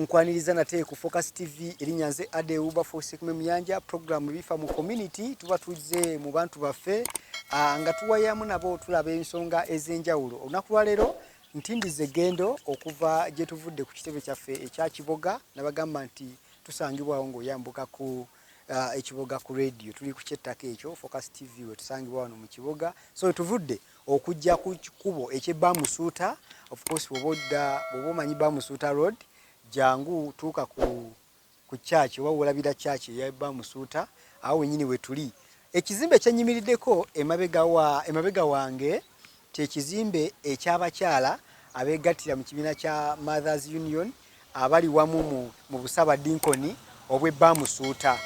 Nkwaniriza nate ku Focus TV. Erinnya nze Ade Wilberforce Kume Muyanja. Program Bifa mu Community, tuba tuzze mu bantu baffe nga tuwayamu nabo, tulaba ensonga ez'enjawulo. Olunaku lwaleero ntindiza eggendo okuva gye tuvudde ku kitebe kyaffe ekya Kiboga. Nabagamba nti tusangibwawo ng'oyambuka ku ekiboga ku radio, tuli ku kyettaka ekyo Focus TV we tusangibwa wano mu Kiboga. So tuvudde okujja ku kikubo eky'e Bamusuuta. Of course, bw'oba odda, bw'oba omanyi Bamusuuta Road, jangu tuuka ku church oba wolabira church eya Bamusuuta, awo wenyini we tuli. Ekizimbe kyenyimiriddeko emabega wange kyekizimbe ekyabakyala abeegattira mu kibiina kya Mothers Union abali wamu mu Busabadinkoni obw'e Bamusuuta.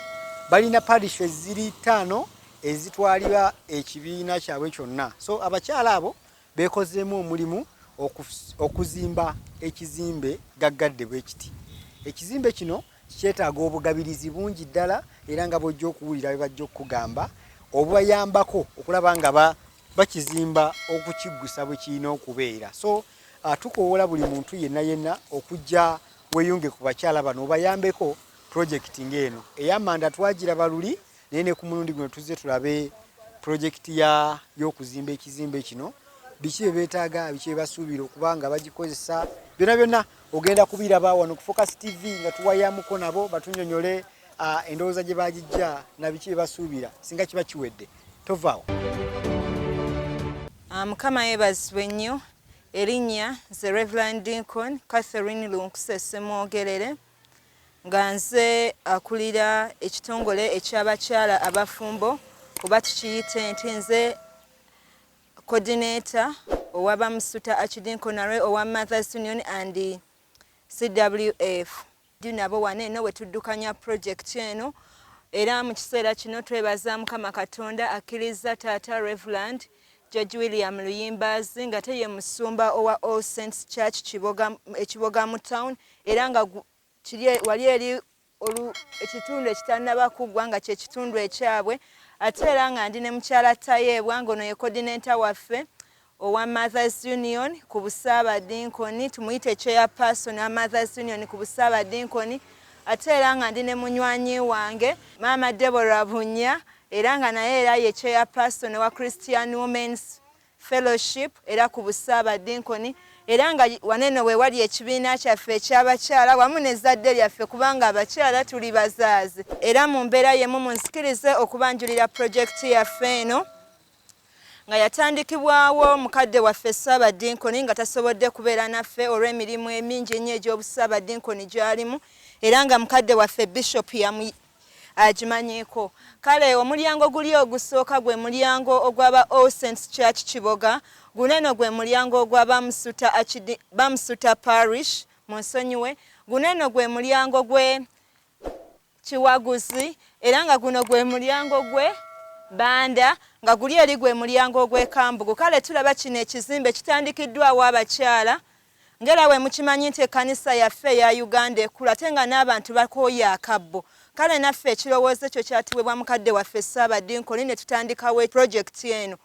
Balina parish eziri ttaano ezitwalibwa ekibiina kyabwe kyonna. So abakyala abo beekozeemu omulimu okuzimba ekizimbe gaggadde bwe kiti. Ekizimbe kino kyetaaga obugabirizi bungi ddala, era nga bw'ojja okuwulira bwe bajja okukugamba, obubayambako okulaba nga bakizimba okukiggusa bwe kirina okubeera. So tukowoola buli muntu yenna yenna okujja weeyunge ku bakyala bano, obayambeko pulojekiti ng'eno ey'amanda. Twagiraba luli, naye ne ku mulundi guno tuzze tulabe pulojekiti y'okuzimba ekizimbe kino, biki bye beetaaga, biki bye basuubira okuba nga bagikozesa. Byonna byonna ogenda kubiraba wano ku Focus TV nga tuwayamuko nabo, batunyonyole endowooza gye bagijja na biki bye basuubira singa kiba kiwedde. Tovaawo. Mukama yeebazibwe nnyo. Erinnya nze Reverend Deacon Catherine Lunkuse Ssemwogerere, nga nze akulira ekitongole eky'abakyala abafumbo, oba tukiyite nti nze coordinator owa Bamusuta Archdeaconry owa Mothers Union and CWF. Ndi nabo wano eno we tuddukanya project eno. Era mu kiseera kino twebaza Mukama Katonda akkiriza taata Reverend George William Luyimbazi, nga te ye musumba owa All Saints Church Kiboga, ekiboga mu town, era nga kiri wali eri ekitundu ekitannaba kuggwa, nga kyekitundu ekyabwe. Ate era nga ndi ne mukyala Tayeebwa, ng'ono ye coordinator waffe owa Mothers Union ku Busaabadinkoni, tumuyite chairperson wa Mothers Union ku Busaabadinkoni. Ate era nga ndi ne munywanyi wange Maama Deborah Bunya, era nga naye era ye chairperson wa Christian Women's Fellowship era ku Busaabadinkoni, era nga waneno we wali ekibiina kyaffe ekyabakyala wamu n'ezzadde lyaffe, kubanga abakyala tuli bazaazi. Era mu mbeera yemu munzikirize okubanjulira pulojekiti yaffe eno, nga yatandikibwawo mukadde waffe Ssaabadinkoni, nga tasobodde kubeera naffe olw'emirimu emingi ennyo egy'obusaabadinkoni gy'alimu, era nga mukadde waffe Bishop yamu agimanyiiko. Kale omulyango guli ogusooka gwe mulyango ogwaba All Saints Church Kiboga. Guno eno gwe mulyango ogwa Bamusuta Parish, munsonyiwe. Guno eno gwe mulyango gwe Kiwaguzi, era nga guno gwe mulyango gwe Banda, nga guli eri gwe mulyango ogw'e Kambugu. Kale tulaba kino ekizimbe kitandikiddwawo abakyala, ngera bwe mukimanyi nti ekkanisa yaffe eya Uganda ekula, ate nga n'abantu bakooye akabbo. Kale naffe ekirowoozo ekyo kyatuweebwa mukadde waffe Ssaabadinkoni, ne tutandikawo pulojekiti eno.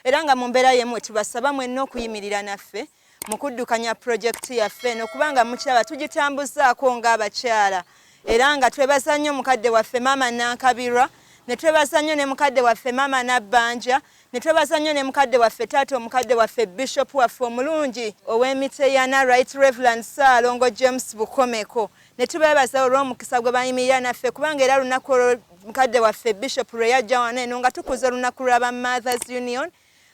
Era nga mu mbeera y'emu tubasaba mwenna okuyimirira naffe mu kuddukanya pulojekiti yaffe eno, kubanga mukiraba tugitambuzaako ng'abakyala. Era nga twebaza nnyo mukadde waffe Maama Nankabirwa, ne twebaza nnyo ne mukadde waffe Maama Nabbanja, ne twebaza nnyo ne mukadde waffe taata, omukadde waffe Bishop waffe omulungi ow'Emiteyana, Right Reverend Ssaalongo James Bukomeko, ne tubeebaza olw'omukisa gwe bayimirira naffe, kubanga era lunaku olwo mukadde waffe Bishop lwe yajja wano eno nga tukuza olunaku lw'aba Mothers Union,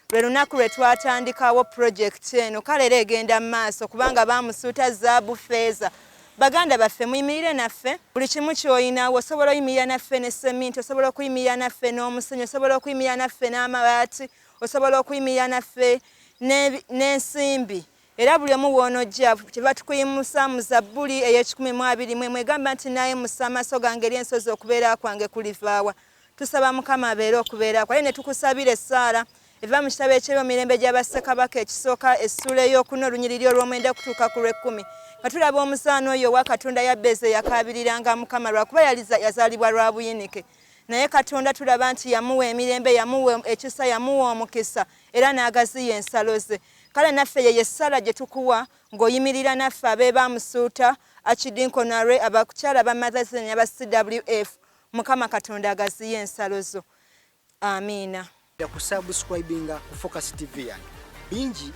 lwe lunaku lwe twatandikawo pulojekiti eno. Kale era egenda mu maaso, kubanga bamusuuta zaabu, feeza. Baganda baffe, muyimirire naffe. Buli kimu ky'olinawo, osobola oyimirira naffe ne seminti, osobola okuyimirira naffe n'omusenyu, osobola okuyimirira naffe n'amabaati, osobola okuyimirira naffe n'ensimbi. Era buli omu w'onojja kyeva tukuyimusa mu Zabbuli ey'e121 egamba nti, "Naayimusa amaaso gange eri ensozi, okubeera kwange kulivaawa?" Tusaba Mukama abeere okubeera kwaye, ne tukusabira essaala eva mu kitabo eky'Ebyomirembe gy'Abassekabaka ekisooka, essuula ey'okuna, olunyiriri olw'omwenda okutuuka ku lw'ekkumi, nga tulaba omuzaana oyo owa Katonda Yabbeezi eyakaabiriranga Mukama, lwakuba yali yazaalibwa lwa buyinike, naye Katonda tulaba nti yamuwa emirembe, yamuwa ekisa, yamuwa omukisa, era n'agaziya ensalo ze. Kale naffe yeyo essaala gye tukuwa ng'oyimirira naffe abeebamusuuta. Archidinkonare, abakyala ba Mothers ne aba CWF. Mukama Katonda agaziye ensalo zo. Amiina. Kusubscribinga ku Focus TV yange bingi.